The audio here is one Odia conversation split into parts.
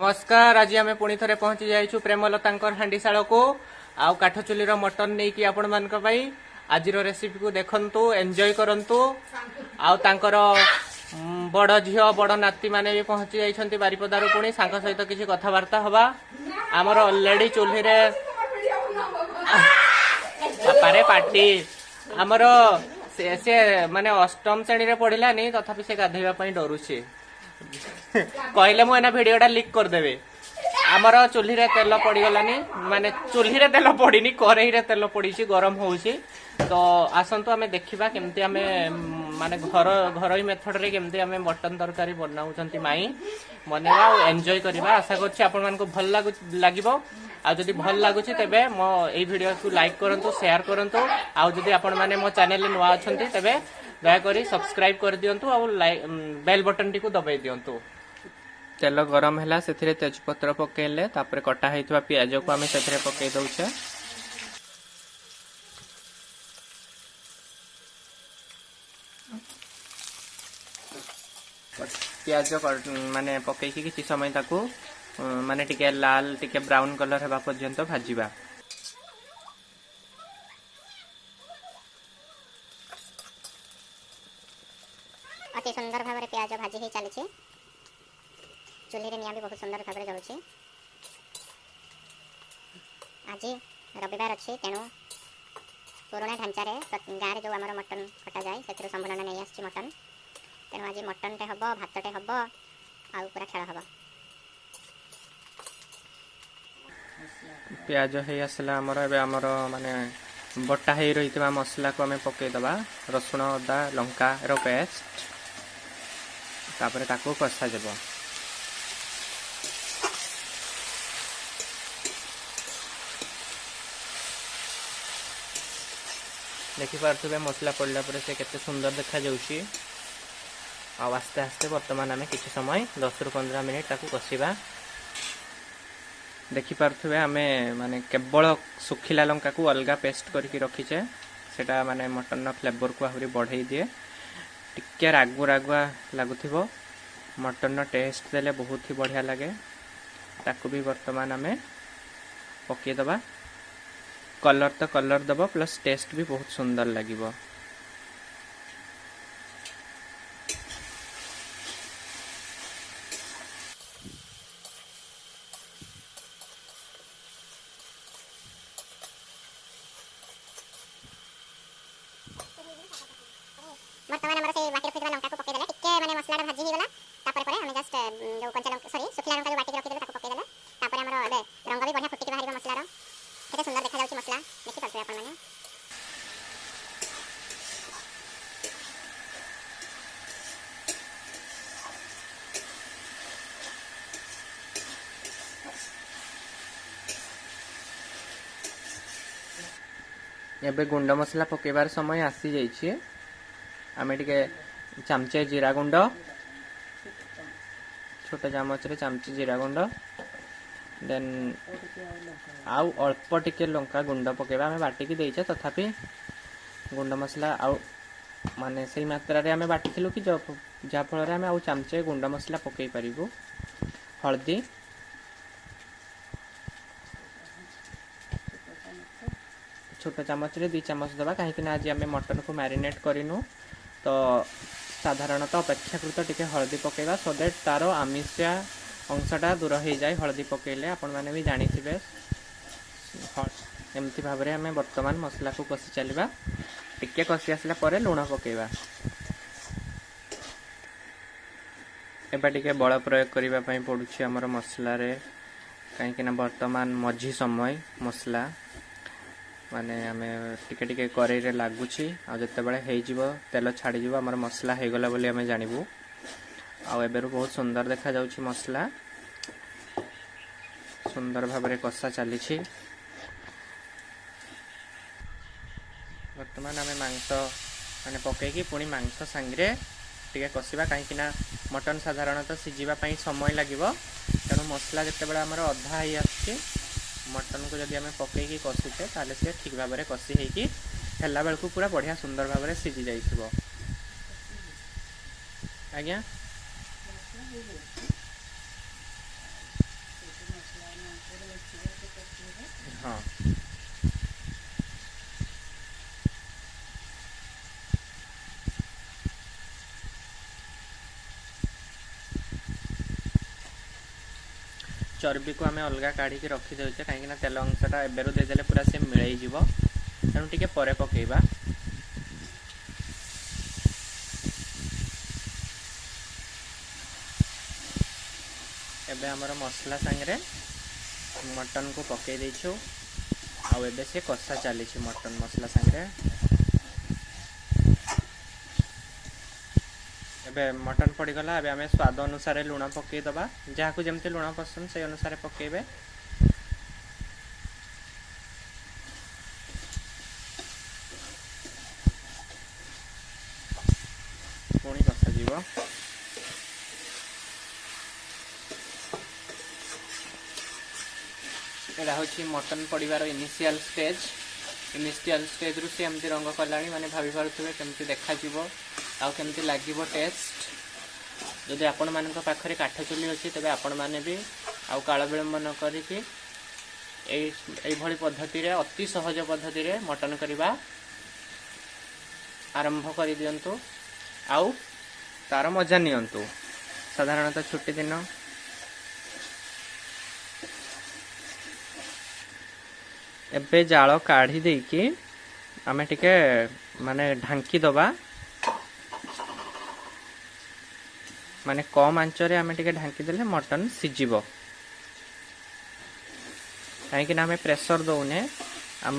ନମସ୍କାର। ଆଜି ଆମେ ପୁଣି ଥରେ ପହଞ୍ଚି ଯାଇଛୁ ପ୍ରେମଲତାଙ୍କର ହାଣ୍ଡିଶାଳକୁ ଆଉ କାଠ ଚୁଲିର ମଟନ ନେଇକି ଆପଣମାନଙ୍କ ପାଇଁ। ଆଜିର ରେସିପିକୁ ଦେଖନ୍ତୁ, ଏନ୍ଜୟ କରନ୍ତୁ। ଆଉ ତାଙ୍କର ବଡ଼ ଝିଅ, ବଡ଼ ନାତି ମାନେ ବି ପହଞ୍ଚି ଯାଇଛନ୍ତି ବାରିପଦାରୁ। ପୁଣି ସାଙ୍ଗ ସହିତ କିଛି କଥାବାର୍ତ୍ତା ହବା। ଆମର ଅଲରେଡି ଚୁଲିରେ ବାପାରେ ପାଟି। ଆମର ସେ ମାନେ ଅଷ୍ଟମ ଶ୍ରେଣୀରେ ପଢିଲାନି, ତଥାପି ସେ ଗାଧୋଇବା ପାଇଁ ଡରୁଛି। କହିଲେ ମୁଁ ଏନା ଭିଡିଓଟା ଲିକ୍ କରିଦେବି। ଆମର ଚୁଲିରେ ତେଲ ପଡିଗଲାନି, ମାନେ ଚୁଲିରେ ତେଲ ପଡିନି, କରେଇରେ ତେଲ ପଡିଛି, ଗରମ ହଉଛି। ତ ଆସନ୍ତୁ ଆମେ ଦେଖିବା କେମିତି ଆମେ ମାନେ ଘରୋଇ ମେଥଡରେ କେମିତି ଆମେ ମଟନ ତରକାରୀ ବନାଉଛନ୍ତି ମାଇଁ, ବନେଇବା ଆଉ ଏନ୍ଜୟ କରିବା। ଆଶା କରୁଛି ଆପଣମାନଙ୍କୁ ଭଲ ଲାଗିବ। ଆଉ ଯଦି ଭଲ ଲାଗୁଛି, ତେବେ ମୋ ଏଇ ଭିଡ଼ିଓକୁ ଲାଇକ୍ କରନ୍ତୁ, ସେୟାର କରନ୍ତୁ। ଆଉ ଯଦି ଆପଣମାନେ ମୋ ଚ୍ୟାନେଲରେ ନୂଆ ଅଛନ୍ତି, ତେବେ ଦୟାକରି ସବସ୍କ୍ରାଇବ କରିଦିଅନ୍ତୁ ଆଉ ବେଲ୍ ବଟନଟିକୁ ଦବାଇ ଦିଅନ୍ତୁ। ତେଲ ଗରମ ହେଲା, ସେଥିରେ ତେଜପତ୍ର ପକେଇଲେ। ତାପରେ କଟା ହେଇଥିବା ପିଆଜକୁ ଆମେ ସେଥିରେ ପକେଇ ଦଉଛେ। ପିଆଜ ମାନେ ପକେଇକି କିଛି ସମୟ ତାକୁ ମାନେ ଟିକେ ଲାଲ, ଟିକେ ବ୍ରାଉନ କଲର ହେବା ପର୍ଯ୍ୟନ୍ତ ଭାଜିବା। ଅତି ସୁନ୍ଦର ଭାବରେ ପିଆଜ ଭାଜି ହେଇ ଚାଲିଛି। ଚୁଲିରେ ନିଆଁ ବି ବହୁତ ସୁନ୍ଦର ଭାବରେ ଜଳୁଛି। ଆଜି ରବିବାର ଅଛି, ତେଣୁ ପୁରୁଣା ଢାଞ୍ଚାରେ ଗାଁରେ ଯେଉଁ ଆମର ମଟନ୍ କଟାଯାଏ, ସେଥିରୁ ସମ୍ଭୁନନା ନେଇ ଆସିଛି ମଟନ୍। ତେଣୁ ଆଜି ମଟନ୍ଟେ ହେବ, ଭାତଟେ ହେବ ଆଉ ପୁରା ଖେଳ ହେବ। ପିଆଜ ହେଇ ଆସିଲା ଆମର। ଏବେ ଆମର ମାନେ ବଟା ହେଇ ରହିଥିବା ମସଲାକୁ ଆମେ ପକେଇଦବା, ରସୁଣ, ଅଦା, ଲଙ୍କାର ପେଷ୍ଟ। ତାପରେ ତାକୁ କଷାଯିବ। ଦେଖିପାରୁଥିବେ, ମସଲା ପଡ଼ିଲା ପରେ ସେ କେତେ ସୁନ୍ଦର ଦେଖାଯାଉଛି। ଆଉ ଆସ୍ତେ ଆସ୍ତେ ବର୍ତ୍ତମାନ ଆମେ କିଛି ସମୟ, 10ରୁ 15 ମିନିଟ୍ ତାକୁ କଷିବା। ଦେଖିପାରୁଥିବେ, ଆମେ ମାନେ କେବଳ ଶୁଖିଲା ଲଙ୍କାକୁ ଅଲଗା ପେଷ୍ଟ କରିକି ରଖିଛେ। ସେଟା ମାନେ ମଟନର ଫ୍ଲେଭରକୁ ଆହୁରି ବଢ଼େଇ ଦିଏ। ଟିକେ ରାଗୁ ରାଗୁଆ ଲାଗୁଥିବ, ମଟନର ଟେଷ୍ଟ ଦେଲେ ବହୁତ ହି ବଢ଼ିଆ ଲାଗେ। ତାକୁ ବି ବର୍ତ୍ତମାନ ଆମେ ପକେଇଦେବା। କଲର୍ ତ କଲର୍ ଦେବ, ପ୍ଲସ୍ ଟେଷ୍ଟ ବି ବହୁତ ସୁନ୍ଦର ଲାଗିବ। ବର୍ତ୍ତମାନ ଆମର ସେଇ ବାଟି ରଖିଥିବା ଲଙ୍କାକୁ ପକେଇଦେଲେ। ଟିକେ ମାନେ ମସଲାଟା ଭାଜି ହେଇଗଲା। ତାପରେ ପରେ ଆମେ ଜଷ୍ଟ ଯେଉଁ କଞ୍ଚା ଲଙ୍କା, ସରି, ଶୁଖିଲା ଲଙ୍କା ଯେଉଁ ବାଟିକି ରଖିଦେଲୁ, ତାକୁ ପକେଇଦେଲେ। ତାପରେ ଆମର ଏବେ ରଙ୍ଗ ବି ବଢ଼ିଆ ଫୁଟିକି ବାହାରିବ ମସଲାର। କେତେ ସୁନ୍ଦର ଦେଖାଯାଉଛି ମସଲା, ଦେଖିପାରୁଥିବେ ଆପଣମାନେ। ଏବେ ଗୁଣ୍ଡ ମସଲା ପକେଇବାର ସମୟ ଆସିଯାଇଛି। ଆମେ ଟିକେ ଚାମଚେ ଜିରା ଗୁଣ୍ଡ, ଛୋଟ ଚାମଚରେ ଚାମଚେ ଜିରା ଗୁଣ୍ଡ, ଦେନ୍ ଆଉ ଅଳ୍ପ ଟିକେ ଲଙ୍କା ଗୁଣ୍ଡ ପକେଇବା। ଆମେ ବାଟିକି ଦେଇଛେ, ତଥାପି ଗୁଣ୍ଡ ମସଲା ଆଉ ମାନେ ସେଇ ମାତ୍ରାରେ ଆମେ ବାଟିଥିଲୁ କି ଯାହାଫଳରେ ଆମେ ଆଉ ଚାମଚେ ଗୁଣ୍ଡ ମସଲା ପକେଇ ପାରିବୁ। ହଳଦୀ, ଛୋଟ ଚାମଚରେ 2 ଚାମଚ ଦେବା, କାହିଁକି ନା ଆଜି ଆମେ ମଟନକୁ ମ୍ୟାରିନେଟ୍ କରିନୁ। ତ ସାଧାରଣତଃ ଅପେକ୍ଷାକୃତ ଟିକେ ହଳଦୀ ପକେଇବା, ସୋ that ତାର ଆମିଷିଆ ଅଂଶଟା ଦୂର ହେଇଯାଏ ହଳଦୀ ପକେଇଲେ। ଆପଣମାନେ ବି ଜାଣିଥିବେ। ଏମିତି ଭାବରେ ଆମେ ବର୍ତ୍ତମାନ ମସଲାକୁ କଷି ଚାଲିବା। ଟିକେ କଷି ଆସିଲା ପରେ ଲୁଣ ପକେଇବା। ଏବେ ଟିକେ ବଳ ପ୍ରୟୋଗ କରିବା ପାଇଁ ପଡ଼ୁଛି ଆମର ମସଲାରେ, କାହିଁକି ନା ବର୍ତ୍ତମାନ ମଝି ସମୟ ମସଲା ମାନେ ଆମେ ଟିକେ ଟିକେ କରେଇରେ ଲାଗୁଛି। ଆଉ ଯେତେବେଳେ ହେଇଯିବ, ତେଲ ଛାଡ଼ିଯିବ, ଆମର ମସଲା ହେଇଗଲା ବୋଲି ଆମେ ଜାଣିବୁ। ଆଉ ଏବେରୁ ବହୁତ ସୁନ୍ଦର ଦେଖାଯାଉଛି ମସଲା। ସୁନ୍ଦର ଭାବରେ କଷା ଚାଲିଛି। ବର୍ତ୍ତମାନ ଆମେ ମାଂସ ମାନେ ପକେଇକି ପୁଣି ମାଂସ ସାଙ୍ଗରେ ଟିକେ କଷିବା, କାହିଁକି ନା ମଟନ୍ ସାଧାରଣତଃ ସିଝିବା ପାଇଁ ସମୟ ଲାଗିବ। ତେଣୁ ମସଲା ଯେତେବେଳେ ଆମର ଅଧା ହେଇ ଆସୁଛି, ମଟନ୍କୁ ଯଦି ଆମେ ପକେଇକି କଷୁଛେ, ତାହେଲେ ସେ ଠିକ୍ ଭାବରେ କଷି ହେଇକି ହେଲା ବେଳକୁ ପୁରା ବଢ଼ିଆ ସୁନ୍ଦର ଭାବରେ ସିଝି ଯାଇଥିବ। ଆଜ୍ଞା। ଚର୍ବିକୁ ଆମେ ଅଲଗା କାଢ଼ିକି ରଖିଦେଉଛେ, କାହିଁକିନା ତେଲ ଅଂଶଟା ଏବେରୁ ଦେଇଦେଲେ ପୁରା ସେ ମିଳେଇଯିବ, ତେଣୁ ଟିକେ ପରେ ପକେଇବା। ଏବେ ଆମର ମସଲା ସାଙ୍ଗରେ ମଟନକୁ ପକେଇ ଦେଇଛୁ, ଆଉ ଏବେ ସେ କଷା ଚାଲିଛି ମଟନ ମସଲା ସାଙ୍ଗରେ। ଏବେ ମଟନ ପଡ଼ିଗଲା। ଏବେ ଆମେ ସ୍ୱାଦ ଅନୁସାରେ ଲୁଣ ପକେଇଦେବା, ଯାହାକୁ ଯେମିତି ଲୁଣ ପସନ୍ଦ ସେଇ ଅନୁସାରେ ପକେଇବେ। ପୁଣି କଷାଯିବ। ଏଇଟା ହେଉଛି ମଟନ ପଡ଼ିବାର ଇନିସିଆଲ ଷ୍ଟେଜ୍। ଇନିସିଆଲ ଷ୍ଟେଜ୍ରୁ ସେ ଏମିତି ରଙ୍ଗ କଲାଣି, ମାନେ ଭାବି ପାରୁଥିବେ କେମିତି ଦେଖାଯିବ ଆଉ କେମିତି ଲାଗିବ ଟେଷ୍ଟ। ଯଦି ଆପଣମାନଙ୍କ ପାଖରେ କାଠ ଚୁଲି ଅଛି, ତେବେ ଆପଣମାନେ ବି ଆଉ କାଳ ବିଳମ୍ବ ନ କରିକି ଏଇଭଳି ପଦ୍ଧତିରେ, ଅତି ସହଜ ପଦ୍ଧତିରେ ମଟନ କରିବା ଆରମ୍ଭ କରିଦିଅନ୍ତୁ ଆଉ ତାର ମଜା ନିଅନ୍ତୁ। ସାଧାରଣତଃ ଛୁଟି ଦିନ। ଏବେ ଜାଳ କାଢ଼ି ଦେଇକି ଆମେ ଟିକେ ମାନେ ଢାଙ୍କି ଦେବା, ମାନେ କମ୍ ଆଞ୍ଚରେ ଆମେ ଟିକେ ଢାଙ୍କି ଦେଲେ ମଟନ୍ ସିଝିବ। କାହିଁକିନା ଆମେ ପ୍ରେସର ଦେଉନେ ଆମ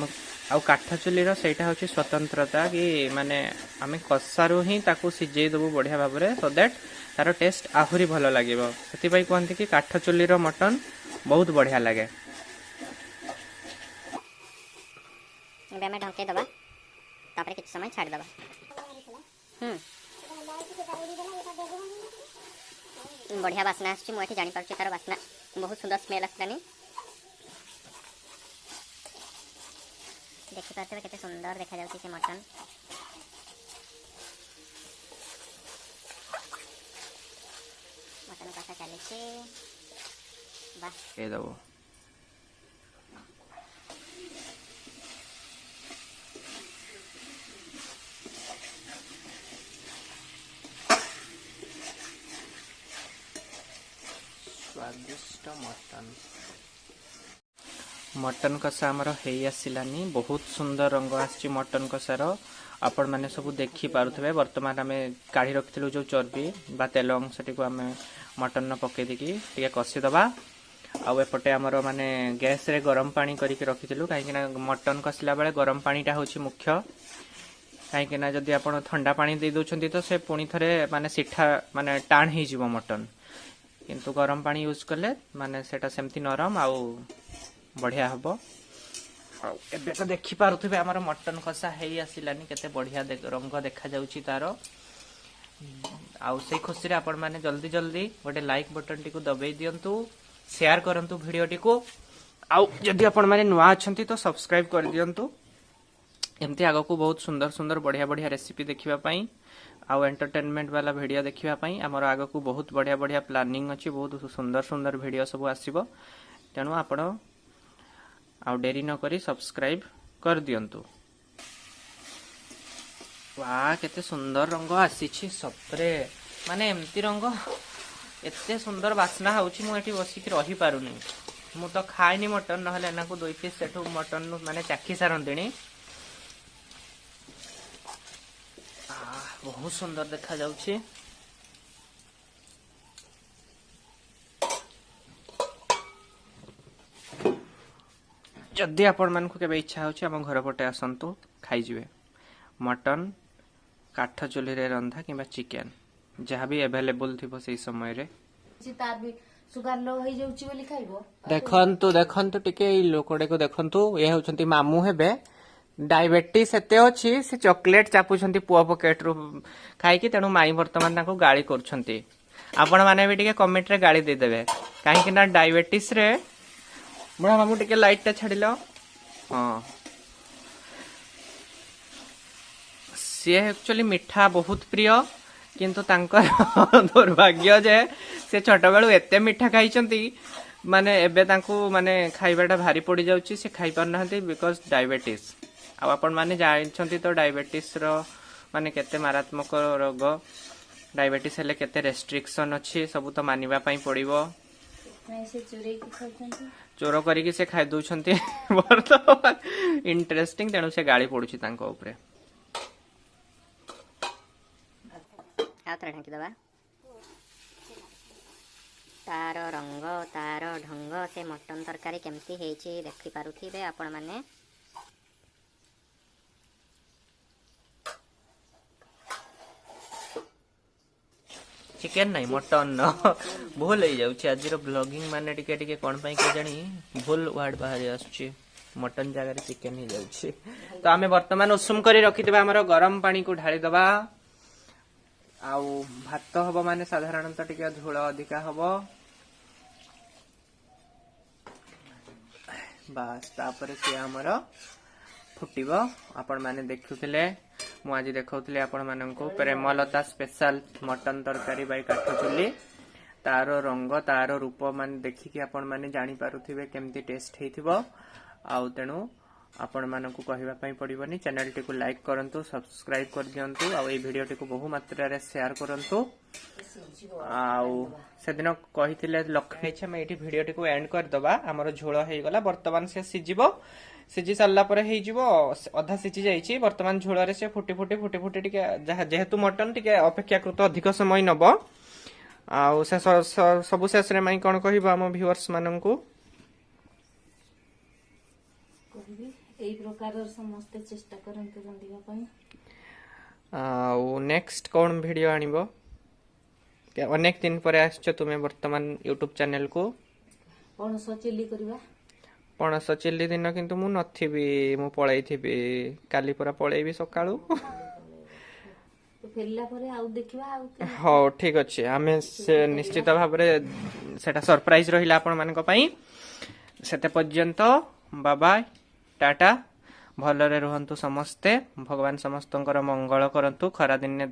ଆଉ କାଠ ଚୁଲିର ସେଇଟା ହେଉଛି ସ୍ୱତନ୍ତ୍ରତା କି ମାନେ ଆମେ କଷାରୁ ହିଁ ତାକୁ ସିଝେଇ ଦେବୁ ବଢ଼ିଆ ଭାବରେ, ସୋ that ତାର ଟେଷ୍ଟ ଆହୁରି ଭଲ ଲାଗିବ। ସେଥିପାଇଁ କୁହନ୍ତି କି କାଠ ଚୁଲିର ମଟନ୍ ବହୁତ ବଢ଼ିଆ ଲାଗେ। ଏବେ ଆମେ ଢଙ୍କେଇ ଦେବା, ତାପରେ କିଛି ସମୟ ଛାଡ଼ିଦେବା। ବଢ଼ିଆ ବାସ୍ନା ଆସୁଛି। ମୁଁ ଏଠି ଜାଣିପାରୁଛି ତାର ବାସ୍ନା, ବହୁତ ସୁନ୍ଦର ସ୍ମେଲ୍ ଆସିଲାନି। ଦେଖିପାରୁଥିବେ କେତେ ସୁନ୍ଦର ଦେଖାଯାଉଛି ସେ ମଟନ୍। ମଟନ୍ କଷା ଚାଲିଛି। ବାহ! ପକେଇଦେବୁ। ସ୍ୱାଦିଷ୍ଟ ମଟନ୍। ମଟନ୍ କଷା ଆମର ହେଇ ଆସିଲାନି। ବହୁତ ସୁନ୍ଦର ରଙ୍ଗ ଆସିଛି ମଟନ୍ କଷାର, ଆପଣମାନେ ସବୁ ଦେଖିପାରୁଥିବେ। ବର୍ତ୍ତମାନ ଆମେ କାଢ଼ି ରଖିଥିଲୁ ଯେଉଁ ଚର୍ବି ବା ତେଲ ଅଂଶଟିକୁ ଆମେ ମଟନ୍ର ପକେଇ ଦେଇକି ଟିକେ କଷିଦେବା। ଆଉ ଏପଟେ ଆମର ମାନେ ଗ୍ୟାସ୍ରେ ଗରମ ପାଣି କରିକି ରଖିଥିଲୁ, କାହିଁକିନା ମଟନ୍ କଷିଲା ବେଳେ ଗରମ ପାଣିଟା ହେଉଛି ମୁଖ୍ୟ। କାହିଁକିନା ଯଦି ଆପଣ ଥଣ୍ଡା ପାଣି ଦେଇ ଦେଉଛନ୍ତି ତ ସେ ପୁଣି ଥରେ ମାନେ ସିଠା ମାନେ ଟାଣ ହେଇଯିବ ମଟନ୍। କିନ୍ତୁ ଗରମ ପାଣି ୟୁଜ୍ କଲେ ମାନେ ସେଇଟା ସେମିତି ନରମ ଆଉ ବଢ଼ିଆ ହେବ। ଆଉ ଏବେ ତ ଦେଖିପାରୁଥିବେ ଆମର ମଟନ୍ କଷା ହେଇ ଆସିଲାନି, କେତେ ବଢ଼ିଆ ରଙ୍ଗ ଦେଖାଯାଉଛି ତାର। ଆଉ ସେଇ ଖୁସିରେ ଆପଣମାନେ ଜଲ୍ଦି ଜଲ୍ଦି ଗୋଟେ ଲାଇକ୍ ବଟନ୍ଟିକୁ ଦବେଇ ଦିଅନ୍ତୁ, ସେୟାର କରନ୍ତୁ ଭିଡ଼ିଓଟିକୁ, ଆଉ ଯଦି ଆପଣମାନେ ନୂଆ ଅଛନ୍ତି ତ ସବସ୍କ୍ରାଇବ୍ କରିଦିଅନ୍ତୁ। ଏମିତି ଆଗକୁ ବହୁତ ସୁନ୍ଦର ସୁନ୍ଦର ବଢ଼ିଆ ବଢ଼ିଆ ରେସିପି ଦେଖିବା ପାଇଁ ଆଉ ଏଣ୍ଟରଟେନମେଣ୍ଟ ବାଲା ଭିଡ଼ିଓ ଦେଖିବା ପାଇଁ ଆମର ଆଗକୁ ବହୁତ ବଢ଼ିଆ ବଢ଼ିଆ ପ୍ଲାନିଂ ଅଛି। ବହୁତ ସୁନ୍ଦର ସୁନ୍ଦର ଭିଡ଼ିଓ ସବୁ ଆସିବ। ତେଣୁ ଆପଣ ଆଉ ଡେରି ନକରି ସବସ୍କ୍ରାଇବ୍ କରିଦିଅନ୍ତୁ। ବା, କେତେ ସୁନ୍ଦର ରଙ୍ଗ ଆସିଛି ସତରେ! ମାନେ ଏମିତି ରଙ୍ଗ, ଏତେ ସୁନ୍ଦର ବାସ୍ନା ହେଉଛି, ମୁଁ ଏଠି ବସିକି ରହିପାରୁନି। ମୁଁ ତ ଖାଏନି ମଟନ୍, ନହେଲେ ଏନାକୁ ଦୁଇ ପିସ୍ ସେଠୁ ମଟନ୍ ମାନେ ଚାଖି ସାରନ୍ତିଣି। ବହୁତ ସୁନ୍ଦର ଦେଖାଯାଉଛି। ଯଦି ଆପଣମାନଙ୍କୁ କେବେ ଇଚ୍ଛା ହେଉଛି, ଆମ ଘର ପଟେ ଆସନ୍ତୁ, ଖାଇଯିବେ ମଟନ୍ କାଠ ଚୁଲିରେ ରନ୍ଧା କିମ୍ବା ଚିକେନ୍, ଯାହା ବି ଆଭେଲେବୁଲ୍ ଥିବ ସେଇ ସମୟରେ। ତାର ବି ସୁଗାର ଲୋ ହେଇଯାଉଛି ବୋଲି ଖାଇବ। ଦେଖନ୍ତୁ, ଦେଖନ୍ତୁ, ଟିକେ ଏଇ ଲୋକଟାକୁ ଦେଖନ୍ତୁ। ଏ ହେଉଛନ୍ତି ମାମୁଁ ହେବେ। ଡାଇବେଟିସ୍ ଏତେ ଅଛି, ସେ ଚକୋଲେଟ୍ ଚାପୁଛନ୍ତି ପୁଅ ପକେଟରୁ ଖାଇକି। ତେଣୁ ମାଇଁ ବର୍ତ୍ତମାନ ତାଙ୍କୁ ଗାଳି କରୁଛନ୍ତି। ଆପଣମାନେ ବି ଟିକେ କମେଣ୍ଟରେ ଗାଳି ଦେଇଦେବେ, କାହିଁକି ନା ଡାଇବେଟିସ୍ରେ। ବୁଢ଼ା ମାମୁଁ, ଟିକେ ଲାଇଟଟା ଛାଡ଼ିଲ। ହଁ, ସିଏ ଆକ୍ଚୁଆଲି ମିଠା ବହୁତ ପ୍ରିୟ, କିନ୍ତୁ ତାଙ୍କର ଦୁର୍ଭାଗ୍ୟ ଯେ ସେ ଛୋଟବେଳୁ ଏତେ ମିଠା ଖାଇଛନ୍ତି, ମାନେ ଏବେ ତାଙ୍କୁ ମାନେ ଖାଇବାଟା ଭାରି ପଡ଼ିଯାଉଛି। ସେ ଖାଇପାରୁନାହାନ୍ତି because diabetes. ଆଉ ଆପଣମାନେ ଜାଣିଛନ୍ତି ତ ଡାଇବେଟିସ୍ର ମାନେ କେତେ ମାରାତ୍ମକ ରୋଗ, ଡାଇବେଟିସ୍ ହେଲେ କେତେ ରେଷ୍ଟ୍ରିକ୍ସନ୍ ଅଛି, ସବୁ ତ ମାନିବା ପାଇଁ ପଡ଼ିବ। ନାଇଁ, ସେ ଚୋରେଇକି ଖାଉଛନ୍ତି। ଚୋର କରିକି ସେ ଖାଇ ଦଉଛନ୍ତି ବର୍ତ୍ତମାନ। ଇଣ୍ଟରେଷ୍ଟିଂ। ତେଣୁ ସେ ଗାଳି ପଡୁଛି ତାଙ୍କ ଉପରେ। ଆଉ ଥରେ ଢାଙ୍କିଦେବା। ତାର ରଙ୍ଗ, ତାର ଢଙ୍ଗ, ସେ ମଟନ ତରକାରୀ କେମିତି ହେଇଛି ଦେଖିପାରୁଥିବେ ଆପଣମାନେ। ଚିକେନ ନାଇଁ, ମଟନ। ଭୁଲ ହେଇଯାଉଛି ଆଜିର ବ୍ଲଗିଂ। ମାନେ ଟିକେ ଟିକେ କ'ଣ ପାଇଁ କେଜାଣି ଭୁଲ ୱାର୍ଡ ବାହାରି ଆସୁଛି। ମଟନ ଜାଗାରେ ଚିକେନ ହେଇଯାଉଛି। ତ ଆମେ ବର୍ତ୍ତମାନ ଉଷୁମ କରି ରଖିଥିବା ଆମର ଗରମ ପାଣିକୁ ଢାଳିଦବା। ଆଉ ଭାତ ହବ ମାନେ ସାଧାରଣତଃ ଟିକେ ଝୋଳ ଅଧିକା ହବ। ବାସ୍, ତାପରେ ସିଏ ଆମର ଫୁଟିବ। ଆପଣମାନେ ଦେଖୁଥିଲେ, ମୁଁ ଆଜି ଦେଖାଉଥିଲି ଆପଣମାନଙ୍କୁ ପ୍ରେମଲତା ସ୍ପେଶାଲ ମଟନ ତରକାରୀ ବାଇ କାଠ ଚୁଲି। ତାର ରଙ୍ଗ, ତାର ରୂପ ମାନେ ଦେଖିକି ଆପଣମାନେ ଜାଣିପାରୁଥିବେ କେମିତି ଟେଷ୍ଟ ହେଇଥିବ। ଆଉ ତେଣୁ ଆପଣମାନଙ୍କୁ କହିବା ପାଇଁ ପଡ଼ିବନି। ଚ୍ୟାନେଲଟିକୁ ଲାଇକ୍ କରନ୍ତୁ, ସବସ୍କ୍ରାଇବ କରିଦିଅନ୍ତୁ ଆଉ ଏଇ ଭିଡ଼ିଓଟିକୁ ବହୁ ମାତ୍ରାରେ ସେୟାର କରନ୍ତୁ। ଆଉ ସେଦିନ କହିଥିଲେ ଲକ୍ଷ୍ମୀ ହେଇଛି। ଆମେ ଏଇଠି ଭିଡ଼ିଓଟିକୁ ଏଣ୍ଡ କରିଦେବା। ଆମର ଝୋଳ ହେଇଗଲା। ବର୍ତ୍ତମାନ ସେ ସିଝିବ। ସିଝି ସାରିଲା ପରେ ହେଇଯିବ। ଅଧା ସିଝି ଯାଇଛି। ବର୍ତ୍ତମାନ ଝୋଳରେ ସେ ଫୁଟି ଫୁଟି ଫୁଟି ଫୁଟି ଟିକେ, ଯାହା ଯେହେତୁ ମଟନ ଟିକେ ଅପେକ୍ଷାକୃତ ଅଧିକ ସମୟ ନବ। ଆଉ ସେ ସବୁ ଶେଷରେ ମାଇଁ କଣ କହିବ ଆମ ଭିଉଅର୍ସ ମାନଙ୍କୁ? କହିବି, ଏଇ ପ୍ରକାରର ସମସ୍ତେ ଚେଷ୍ଟା କରନ୍ତୁ ରାନ୍ଧିବା ପାଇଁ। ଆଉ ନେକ୍ସଟ କଣ ଭିଡ଼ିଓ ଆଣିବ? ଅନେକ ଦିନ ପରେ ଆସିଛ ତୁମେ ବର୍ତ୍ତମାନ ୟୁଟ୍ୟୁବ ଚ୍ୟାନେଲକୁ। ପଣସ ଚିଲି କରିବା। ପଣସ ଚିଲି ଦିନ କିନ୍ତୁ ମୁଁ ନଥିବି, ମୁଁ ପଳେଇଥିବି। କାଲି ପରା ପଳେଇବି ସକାଳୁ। ତ ଫେରିଲା ପରେ ଆଉ ଦେଖିବା ଆଉ ହଉ, ଠିକ ଅଛି। ଆମେ ସେ ନିଶ୍ଚିତ ଭାବରେ ସେଟା ସରପ୍ରାଇଜ ରହିଲା ଆପଣମାନଙ୍କ ପାଇଁ। ସେତେ ପର୍ଯ୍ୟନ୍ତ ବାବାଇ, ଟାଟା। ଭଲରେ ରୁହନ୍ତୁ ସମସ୍ତେ। ଭଗବାନ ସମସ୍ତଙ୍କର ମଙ୍ଗଳ କରନ୍ତୁ। ଖରାଦିନେ।